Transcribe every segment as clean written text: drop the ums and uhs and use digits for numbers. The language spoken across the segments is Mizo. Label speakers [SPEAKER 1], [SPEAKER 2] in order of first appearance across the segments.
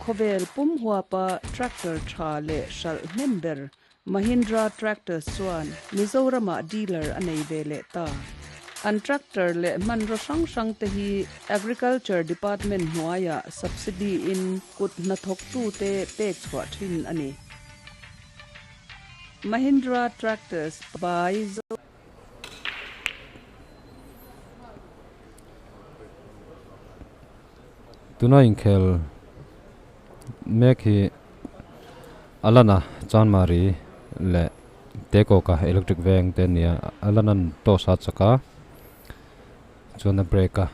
[SPEAKER 1] Khawvel pum huapa tractor tha leh hralh hnem ber Mahindra Tractors chuan Mizoramah dealer a nei ve leh ta. An tractor leh hmanraw hrang hrang te hi Agriculture Department hnuaiah subsidy in kut hnathawktute pek chhuah thin a ni. Mahindra Tractors by Zo.
[SPEAKER 2] Tuna inkhel mek hi Alana Chanmari leh Tekawka electric veng te ania Alana'n toss a chak a chuan a break a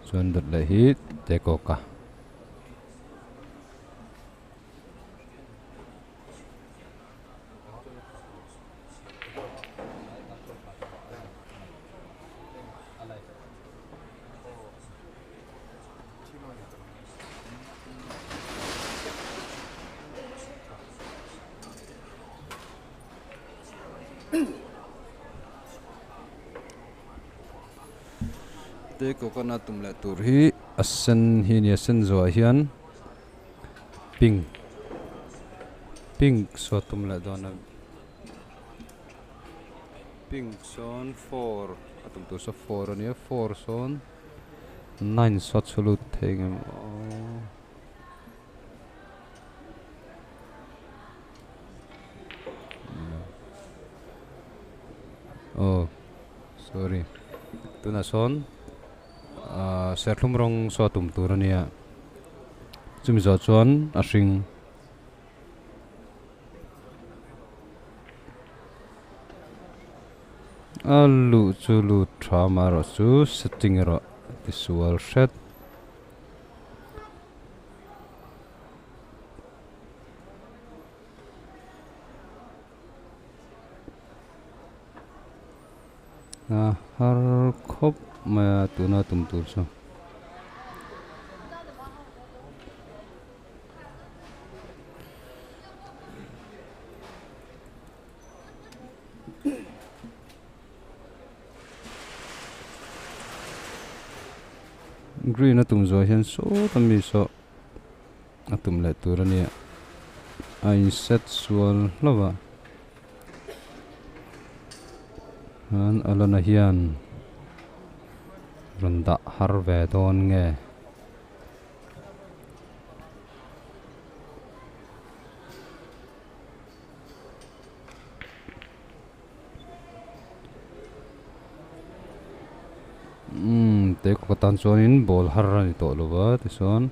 [SPEAKER 2] chuan dawt leh hi Tekawka. Te coconut tum leh tur hi a sen hi a ni a sen zawh ah hian pink pink saw tum leh dawn a pink sawn four a tum tur saw four a nia four sawn nine saw chhu lut thei ang em aw. Aw sorry tunah sawn ahh serthlum rawng saw tum tur a nia chumi zawh chuan a hring. A luh chu lut tha amaherawh chu setting erawh tisual hret. A har khawp mai a tuna tum tur chu. Green a tum zawh hian sawta mi saw a tum leh tur a nia a in set sual hlauh a chuan a lana hian rawn dah har ve dawn nge. Umm te kawt tan chuanin ball har a ni tawh lo va tichuan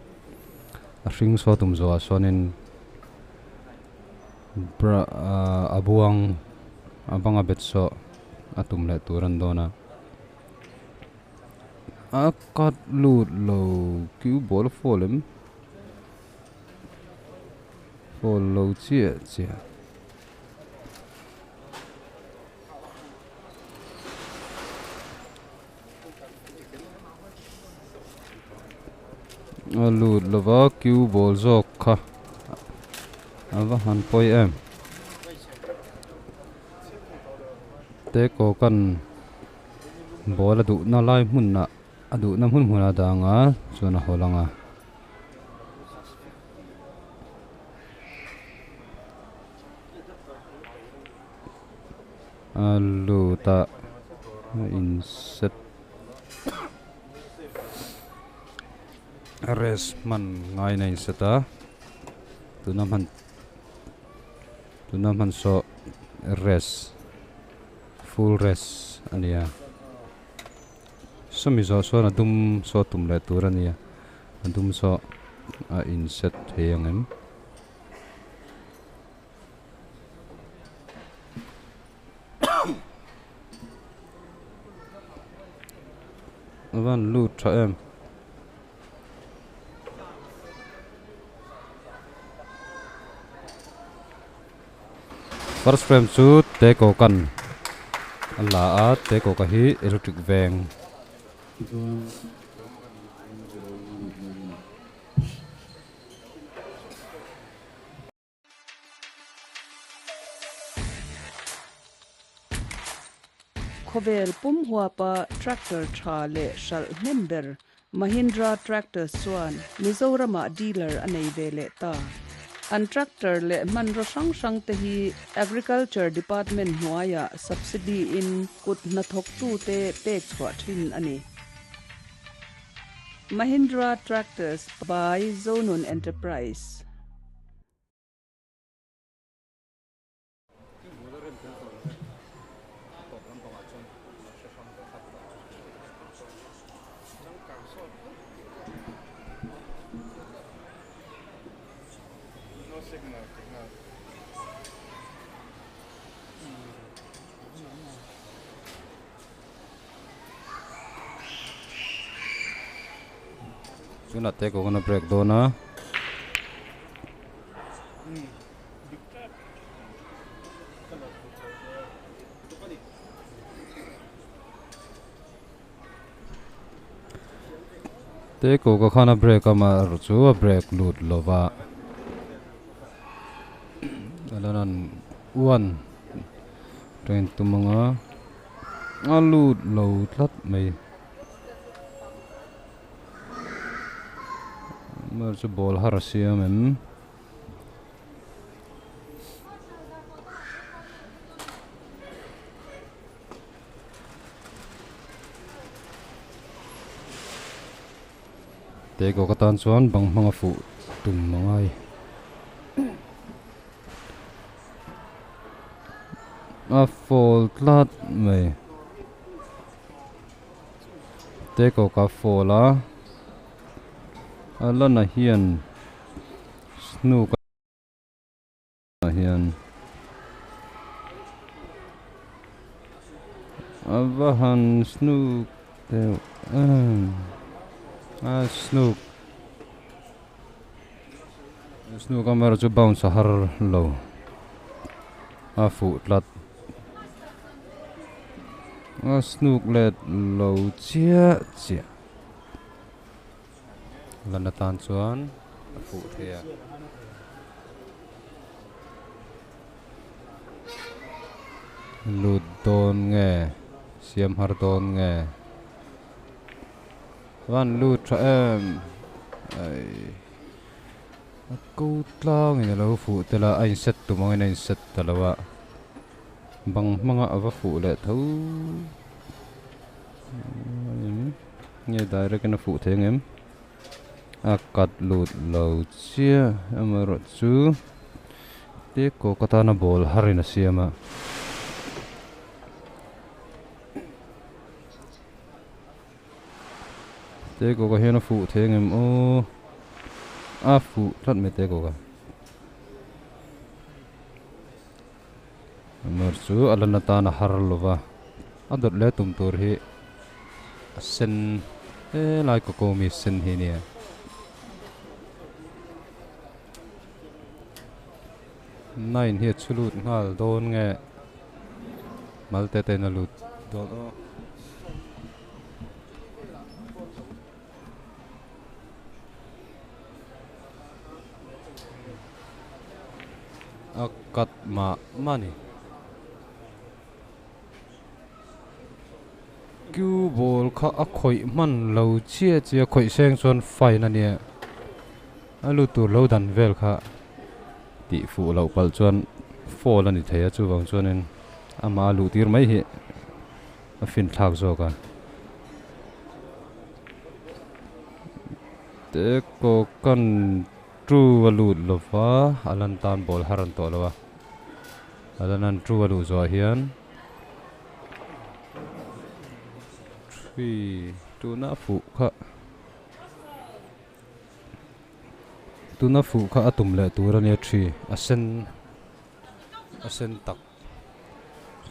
[SPEAKER 2] a hring saw tum zawhah sawn bra ah a buang a banga bet saw a tum leh tur a ni dawn a a cut lut lo kiu ball a fall em. Fall lo chiah chiah. A lut lova cue ball zawk kha a va han pawi em. Te kawkan ball a duhna lai hmunah a duhna hmun hmunah a dang a chuan a haw lang a. A lut a a in set rest hman ngaiin a in set a tuna hman tuna hman saw rest full rest a ni a sawmi zawh sawn a dum saw tum leh tur a ni a. A dum saw a in set thei ang em? A van lut tha em? First frame chu Tekokan a la a, Tekoka hi electric veng.
[SPEAKER 1] Khawvel pum huapa tractor tha leh hralh hnem ber. Mahindra Tractors chuan Mizoramah dealer a nei ve leh ta. An tractor leh hmanraw hrang hrangte hi Agriculture Department hnuaiah subsidy in kut hnathawktute pek chhuah thin a ni. Mahindra Tractors by Zonun Enterprise.
[SPEAKER 2] Tunah te kawng a break dawn a. Te ko ka khan a break a mah erawh chu a break lut lova alanan one train tum anga a lut lo tlat mai amah chu ball har a siam em. Teko ka tan chuan bang hmanga fuh tum a ngai. A fall tlat mai. Teko ka fall a. A lana hian snook ah hian a va han snook deuh em a snook snook amaherawhchu chu bounce a har lo a fuh tlat a snook let lo chiah chiah. Lan atan chuan a fuh thei a. Lut dawn nge siam har dawn nge van lut tha em ai a ko tlang in alo fuh tel a a in set tum angin a in set ta lo a bang hmanga a va fuh leh tho. Nge direct in a fuh thei ang em? A cut lut lo chiah amaherawh chu te kawk atana ball har in a siam a. Te kawk ah hian a fuh thei ang em aw? A fuh tlat mai te kawk a. Amaherawh chu a lan atan a har lova a dawt leh tum tur hi a sen helai coco mi sen hi ania. Nine hi a chhu lut nghal dawn nge mal te te in a lut dawn aw. A cut mah mah a ni. Cue ball kha a khawih hman lo chiah chiah a khawih seng chuan fine a nia. A lut tur lo dan vel kha tih fuh loh palh chuan foul a ni thei a chuvang chuanin amah a luh tir mai hi a fin thlak zawk a. Te kawkan tu a lut lo va a lan tan ball har an tawh lo a a lan an tu a luh zawh hian three tuna fuh kha tuna fuh kha a tum leh tur a nia three a sen a sen tak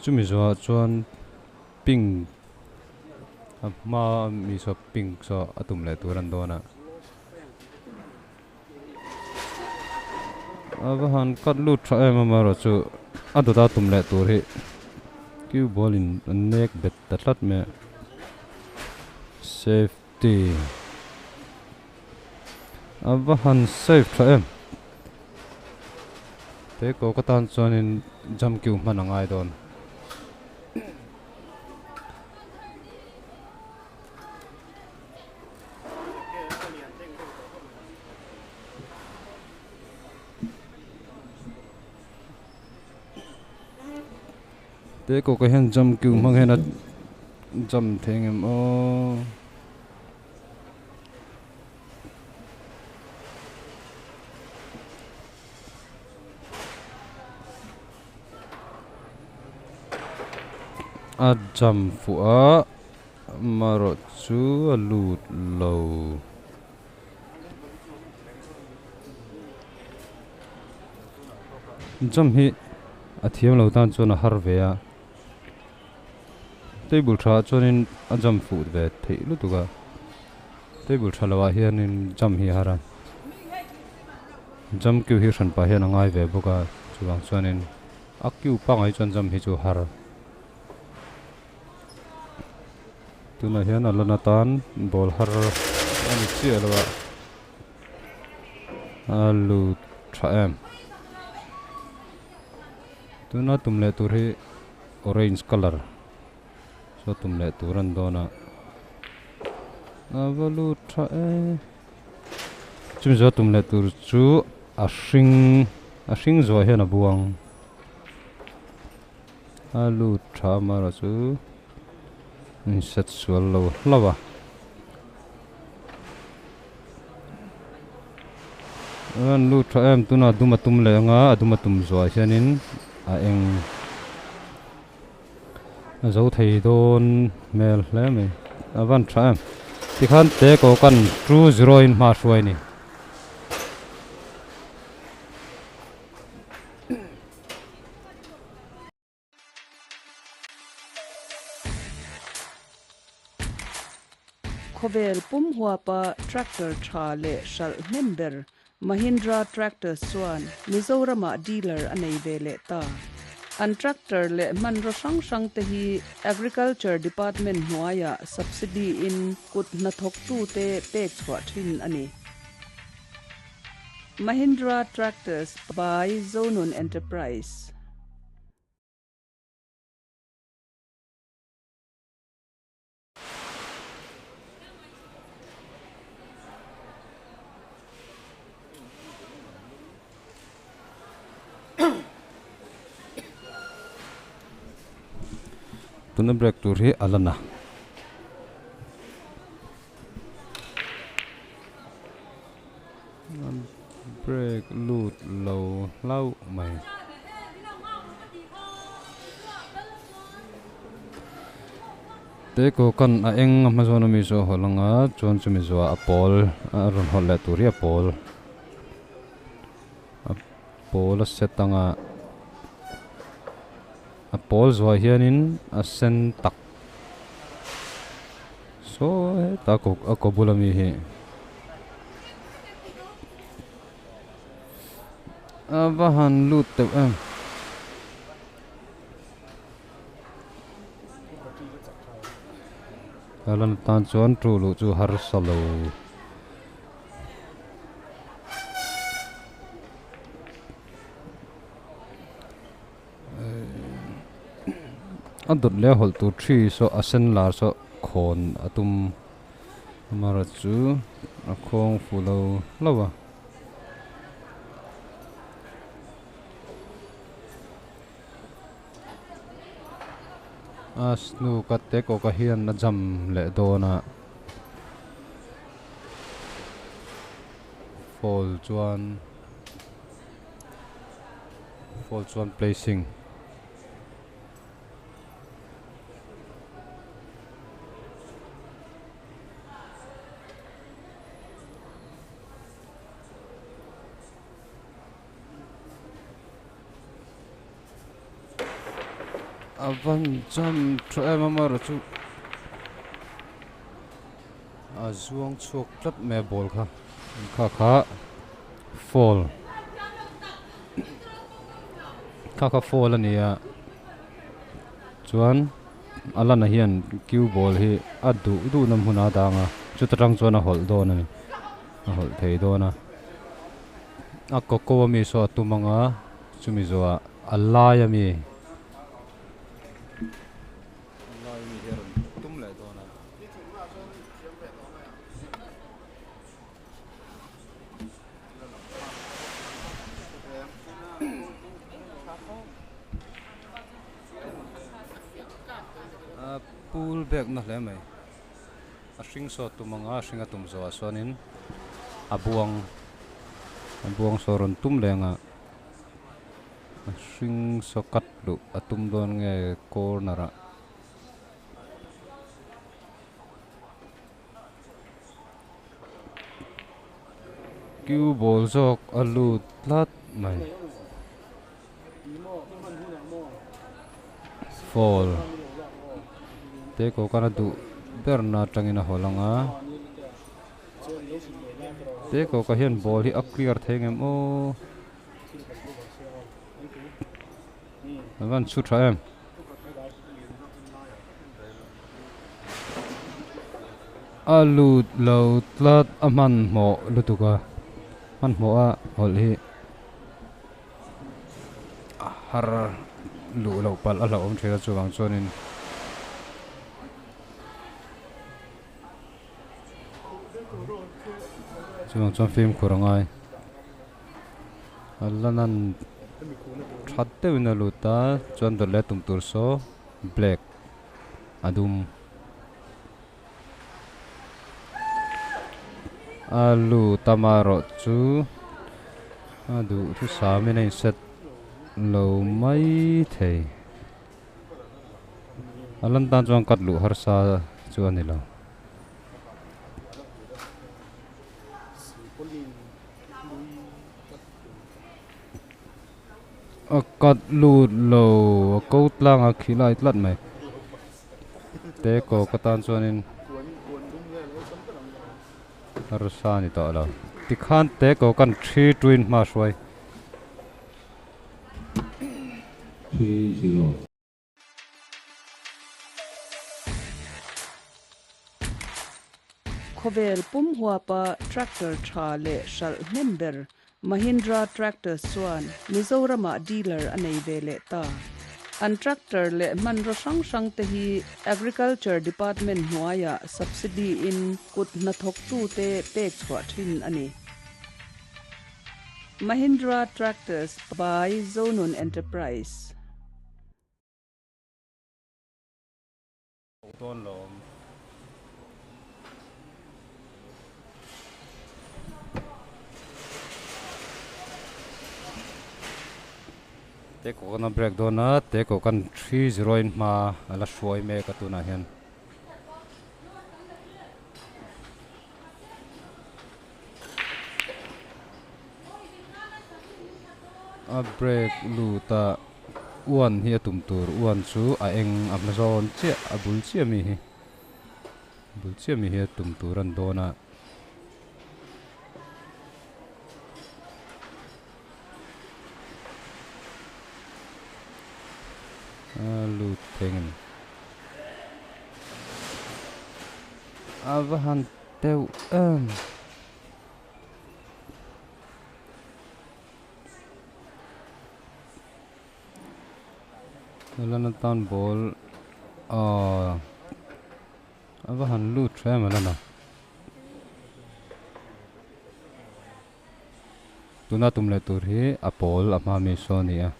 [SPEAKER 2] chumi zawhah chuan pink a hma ami saw pink saw a tum leh tur an dawn a. A va han cut lut tha em amaherawh chu a dawt a tum leh tur hi cue ball in a nek bet ta tlat mai a safety a va han safe tha em te kawk atan chuanin jump cue hman a ngai dawn. Te ko ka hian jump kiu hmang hian a jump thei ang em aw. A jump fuh a marawh chu a lut lo. Jump hi a thiam lo tan chuan a har ve a table tha ah chuanin a jump fuh ve theih lutuk a table tha lo ah hianin jump hi a har a jump queue hi hran pah hian a ngai ve bawk a chuvang chuanin a queue pangngai chuan jump hi chu a har. Tunah hian a lan atan ball har a ni chiah lo a a lut tha em tuna tum leh tur hi orange colour saw tum leh tur a ni dawn a a va lut tha e chumi zawh tum leh tur chu a hring a hring zawh hian a buang. A lut tha amaherawh chu inset sual lo hlauh a. An lut tha em tunah dum a tum leh anga a dum a tum zuah hianin a eng a zo thei dawn hmel hle mai a van tha em tikhan te kawkan 2-0 in hma hruai a ni.
[SPEAKER 1] Khawvel pum huapa tractor tha leh hralh hnem ber Mahindra Tractors chuan Mizoramah dealer a nei ve leh ta. An tractor leh hmanraw hrang hrang te hi Agriculture Department hnuaiah subsidy in kut hnathawktute pek chhuah thin a ni. Mahindra Tractors by Zonun Enterprise.
[SPEAKER 2] Tuna break tur hi a la na. Break lut lo hlauh mai. Te ko kan a eng a hma zawn ami chu a hawlh anga chuan chumi zuah a pawl a rawn hawlh leh tur hi a pawl a pawl a set anga a pawl zuah hianin a sen tak Saw heta a a kaw bula mi hi a va han lut teuh em. A lan tan chuan tu luh chu harsa lo. A dawt leh a hawlh tur thi saw a sen lar saw khawn a tum amaherawh chu a khawng fuh lo hlauh a. A snook a te kawka hian a jam leh dawn a fall chuan. Fall chuan placing. A van jam tha em amaherawh chu a zuang chhuak tlat mai a ball kha kha kha fall kha kha fall a ni a chuan a lana hian cue ball hi a duh duh na hmun a dang a chuta tang chuan a hawlh dawn a ni a hawlh thei dawn a a kaw ko ami saw a tum ang a chumi zawhah a lai ami. Lai mi hi a rawn tum leh dawn a. Break na hle mai a hring saw tum anga a hring a tum zawh ah chuanin a buang a buang saw rawn tum leng a a hring saw cut luh a tum dawn nge corner ah. Cue ball zawk a lut tlat mai. Foul te ko kana duh ber na atangin a haw lang a te ko ka hian ball hi a clear thei ngem aw a van chhu tha em. A lut lo tlat a hmanhmawh lutuk a hmanhmawh a hawlh hi har luh loh palh a hlauhawm thin a chuvang chuanin chuvang chuan fimkhur a ngai a la nan that deuhin a lut a chuan dawt leh tum tur saw black a dum. A lu tam erawh chu a duhthusam in a inset lo mai thei. A lan tan chuan cut luh harsa chu a ni lo. A cut lut lo a ko tlang a khilai tlat mai. Te kaw ka tan chuanin harsa a ni tawh lo. Tikhan te kaw kan thi tuin hma hruai.
[SPEAKER 3] 3-0.
[SPEAKER 1] Khawvel pum huapa tractor tha leh hralh hnem ber Mahindra Tractors chuan Mizoramah dealer a nei ve leh ta. An tractor leh hmanraw hrang hrang te hi Agriculture Department hnuaiah subsidy in kut hnathawktute pek chhuah thin a ni. Mahindra Tractors by Zonun Enterprise.
[SPEAKER 2] Dawn lawm. Te kawh kan a break dawn a, te kawh kan 3-0 in hma a la hruai mek a tunah hian. A break lut a uan hi a tum tur uan chu a eng a hma zawn chiah a bul chiah mi hi bul chiah mi hi a tum tur a ni dawn a. A lut theng a ni. A va han teuh em. Lana tan ball aaa a va han lut tha em a lana. Tuna tum leh tur hi a pawl a hma mi saw a ni a.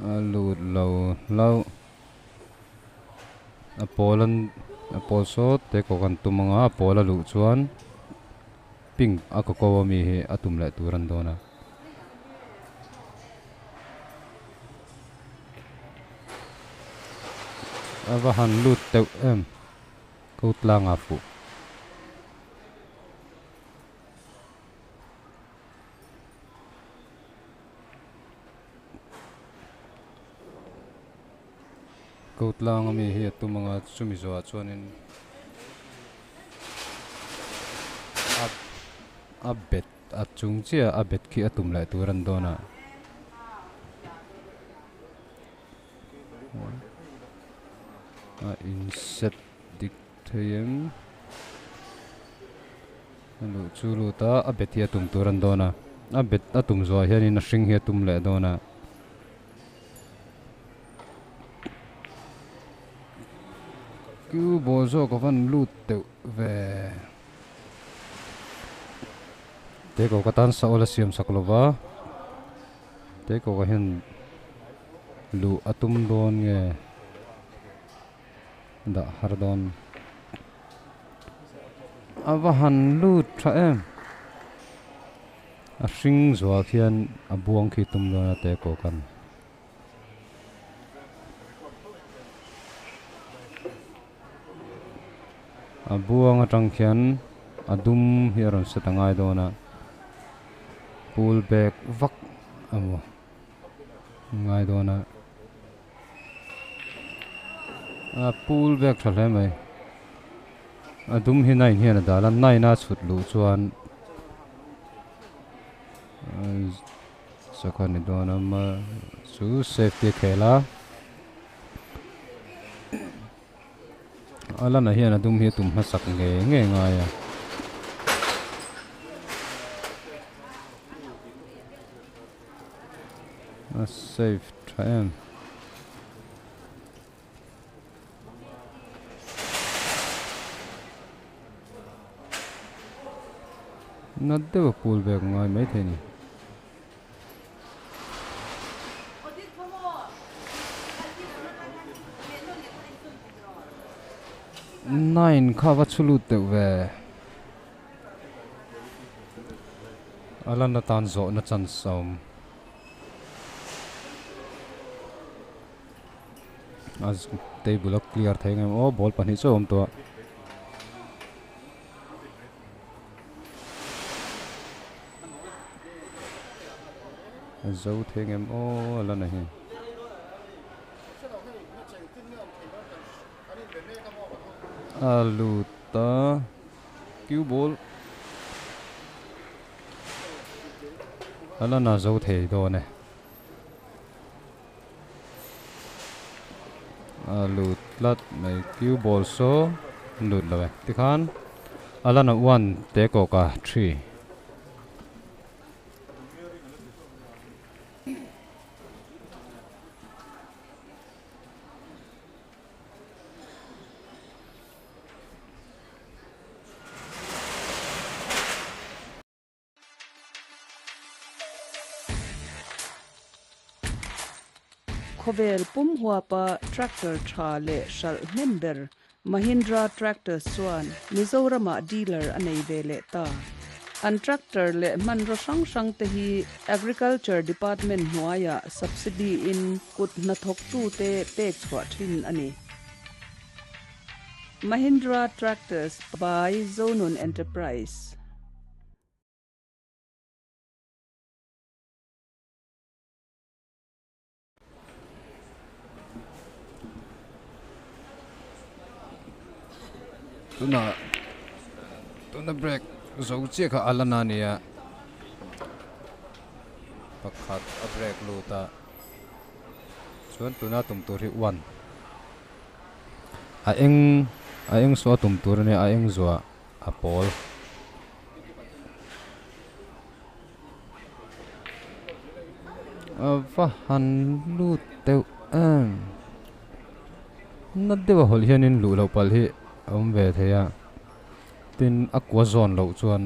[SPEAKER 2] A lut lo hlauh a pawl an a pawl saw te kawk an tum anga a pawl a luh chuan pink a kaw ko ami hi a tum leh tur an dawn a. A va han lut teuh em ko tlanga fuh. Ko tlang ami hi a tum anga chumi zawhah chuanin a a bet a chung chiah a bet khi a tum leh tur a ni dawn a. A inset dik thei em? A luh chu lut a, a bet hi a tum tur a ni dawn a, a bet a tum zawhah hianin a hring hi a tum leh dawn a. Cue ball zawk a van lut deuh ve. Te ko ka tan sawl a siam sak lova te ko ka hian luh a tum dawn nge dah har dawn a va han lut tha em a hring zuah khian a buang khi tum dawn a te ko kan. A buang atang khian a dum hi a rawn set a ngai dawn a pool bag vak emaw ngai dawn a a pool bag tha hle mai a dum hi nine hian a dal a nine a chhut luh chuan Sakha ni dawn a ma chu safety a khel a a lanah hian a dum hi a tum hmasak ngei ngei ngai a. A safe tha em. Nat deuh a pool bag ngai maithei a ni. Nine kha va chhu lut deuh ve. A lan atan zawhna chance a awm. A table a clear thei ang em aw ball pahnih chu a awm tawh a. A zo thei ang em aw a la na hi. A lut a cue ball a la na zo thei dawn e. A lut tlat mai cue ball saw lut lo e tikhan a la na one te kawk a three.
[SPEAKER 1] Khawvel pum huapa tractor tha leh hralh hnem ber Mahindra Tractors chuan Mizoramah dealer a nei ve leh ta. An tractor leh hmanraw hrang hrang te hi Agriculture Department hnuaiah subsidy in kut hnathawktute pek chhuah thin a ni. Mahindra Tractors by Zonun Enterprise.
[SPEAKER 2] Tuna tuna break zo chiah kha a la na nia pakhat a break lut a chuan tuna tum tur hi one a eng a eng saw a tum tur ania a eng zuah a pawl. A va han lut deuh em na deuh a hawlh hianin luh loh palh hi a awm ve thei a tin a kua zawn loh chuan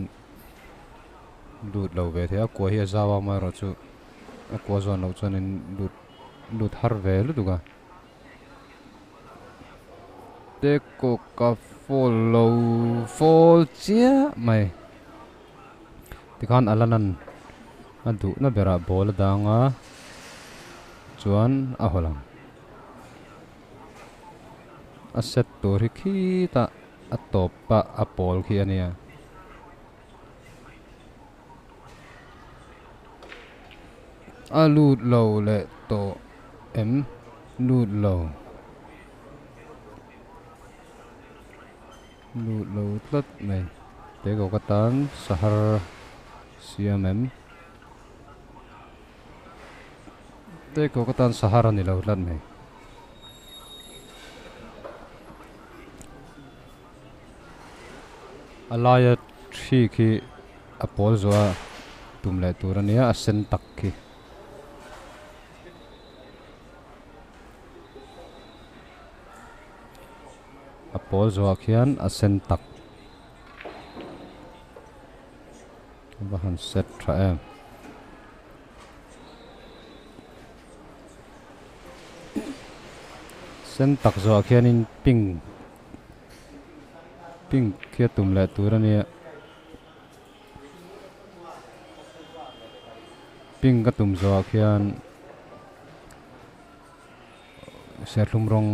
[SPEAKER 2] lut lo ve thei a a kua hi a zau a amaherawhchu a kua zawn loh chuanin lut lut har ve lutuk a. Te kawka fall lo fall chiah mai tikhan a la lan a duhna berah ball a dang a chuan a haw lang a set tur hi khitah a tawp pah a pawl khi a nia. A lut lo leh tawh em? Lut lo. Lut lo tlat mai. Te ko ka tan sahar siam em? Te ko ka tan sahar a ni lo tlat mai. A laia thi khi a pawl zuah a tum leh tur a nia a sen tak khi. A pawl zawhah khian a sen tak va han set tha em. Sen tak zawhah khianin pink pink khi a tum leh tur a nia pink a tum zawhah khian serthlum rawng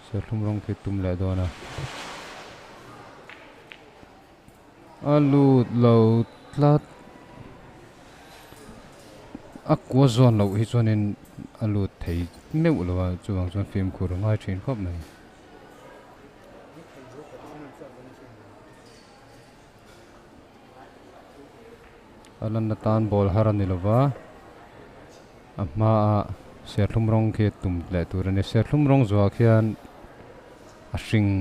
[SPEAKER 2] serthlum rawng khi tum leh dawn a a lut lo tlat a kua zawn loh hi chuanin a lut thei meuh lo a chuvang chuan fimkhur a ngai thin khawp mai. A lanna tan ball har a ni lova a hmaah serthlum rawng khi tum leh tur a ni serthlum rawng zuah khian a hring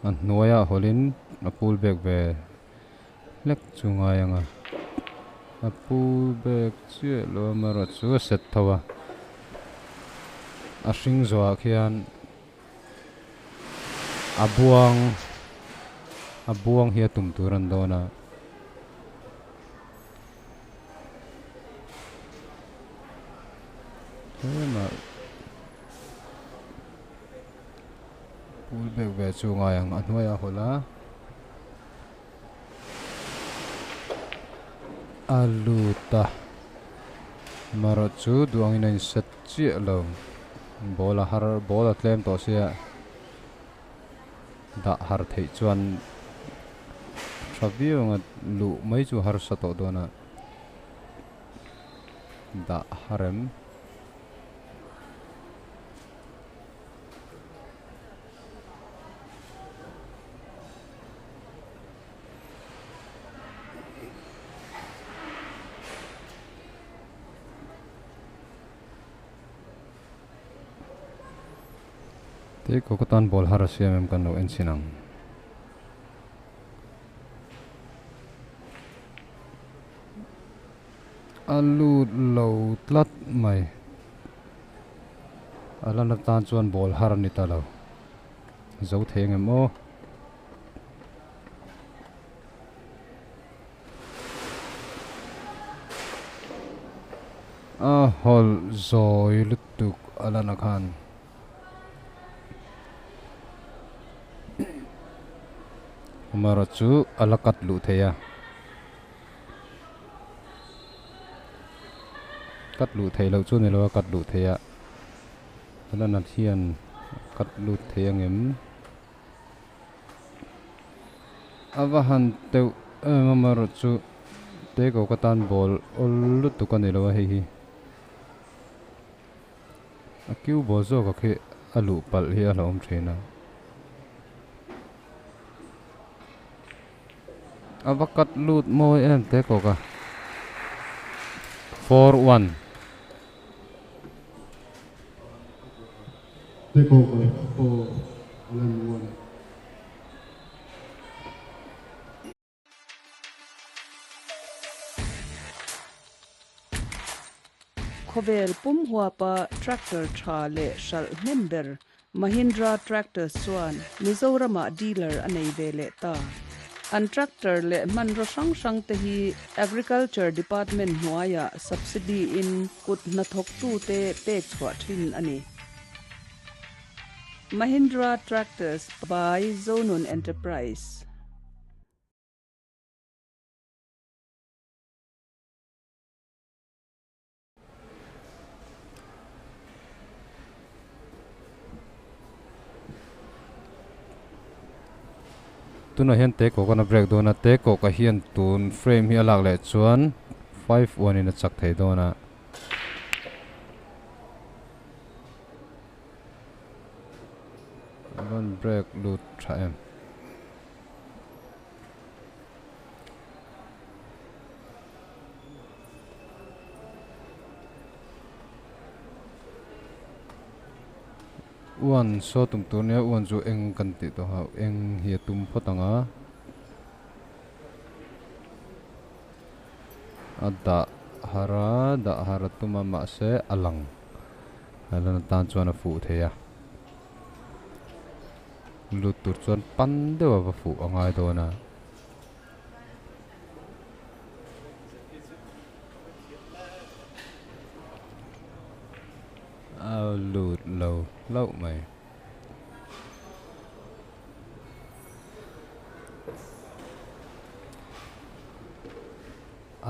[SPEAKER 2] a hnuaiah hawlhin a pull back ve hlek chu ngai ang a a pull back chiah lo amaherawh chu a set tho a a hring zuah khian. A buang a buang hi a tum tur an dawn a. Tlema pull back ve chu ngai ang a hnuaiah a hawlh a. A lut a marawh chu duh angin a inset chiah lo ball a har ball a tlem tawh sia dah har theih chuan tha viau anga luh mai chu harsa tawh dawn a dah har em. Te ko ka tan ball har a siam em kan lo en chhin ang. A lut lo tlat mai. A lan atan chuan ball har a ni ta lo. Zo thei ang em aw. A hawlh zawi lutuk a lan a khan. Amaherawh chu a la cut luh thei a. Cut luh theih loh chu a ni lo a cut luh theih a. A lan at hian cut lut thei ang em? A va han teuh em amaherawh chu take awk atan ball awl lutuk a ni lo a hei hi. A kiu ball zawk a khi a luh palh hi a hlauhawm thin a. A va cut lut mawi em te kawk a. 4-1.
[SPEAKER 3] Te kawk a 4 Alan 1.
[SPEAKER 1] Khawvel pum huapa tractor tha leh hralh hnem ber Mahindra Tractors chuan Mizoramah dealer a nei ve leh ta. An tractor leh hmanraw hrang hrang te hi Agriculture Department hnuaiah subsidy in kut hnathawktute pek chhuah thin a ni. Mahindra Tractors by Zonun Enterprise.
[SPEAKER 2] Tunah hian te kawk a break dawn a te kawk ah hian tun frame hi a lak leh chuan 5-1 in a chak thei dawn a. A rawn break lut tha em. Uan saw tum tur nia uan chu eng kan tih tawh a eng hi a tum phawt ang a a dah har a dah har a tum a mahse a lang. Alana tan chuan a fuh thei a lut tur chuan pan deuh a va fuh a ngai dawn a. A lut lo hlauh mai.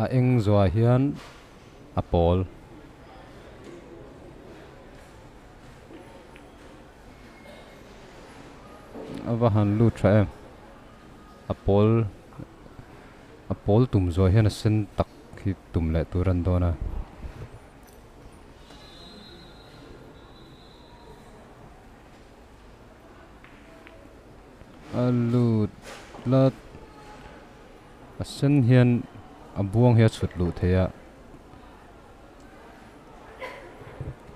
[SPEAKER 2] A eng zuah hian a pawl. A va han lut tha em a pawl a pawl tum zuah hian a sen tak hi tum leh tur a ni dawn a. A lut tlat a sen hian a buang hi a chhut luh theih a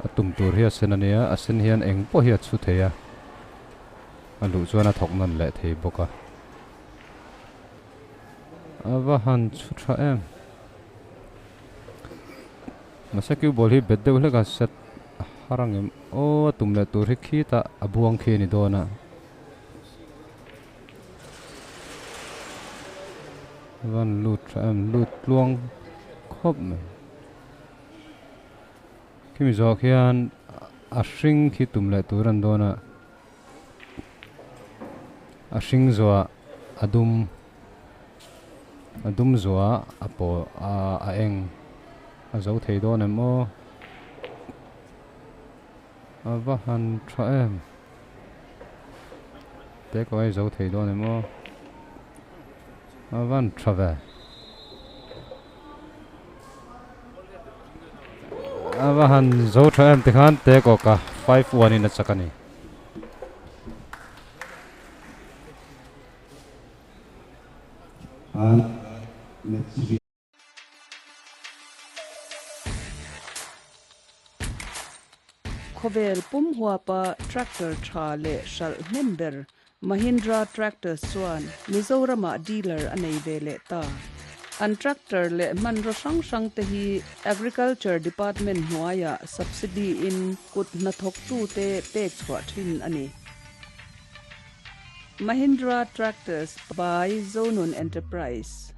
[SPEAKER 2] a tum tur hi a sen a nia a sen hian eng pawh hi a chhu thei a a luh chuan a thawk nawn leh thei bawk a a va han chhu tha em mahse cue ball hi bet deuh hlek a set har ang em aw a tum leh tur hi khitah a buang khi a ni dawn a. Van lut tha em lut tluang khawp mai khimi zawh khian a hring khi tum leh tur an dawn a a hring zuah a dum a dum zuah a pawl a eng a zo thei dawn em aw. A va han tha em. Te ka ei zo thei dawn em aw. A van tha ve. A va han zo tha em tikhan te kawka 5-1 in a chak a ni.
[SPEAKER 1] Khawvel pum huapa tractor tha leh hralh hnem ber Mahindra Tractors chuan Mizoramah dealer a nei ve leh ta. An tractor leh hmanraw hrang hrang te hi Agriculture Department hnuaiah subsidy in kut hnathawktute pek chhuah thin a ni. Mahindra Tractors by Zonun Enterprise.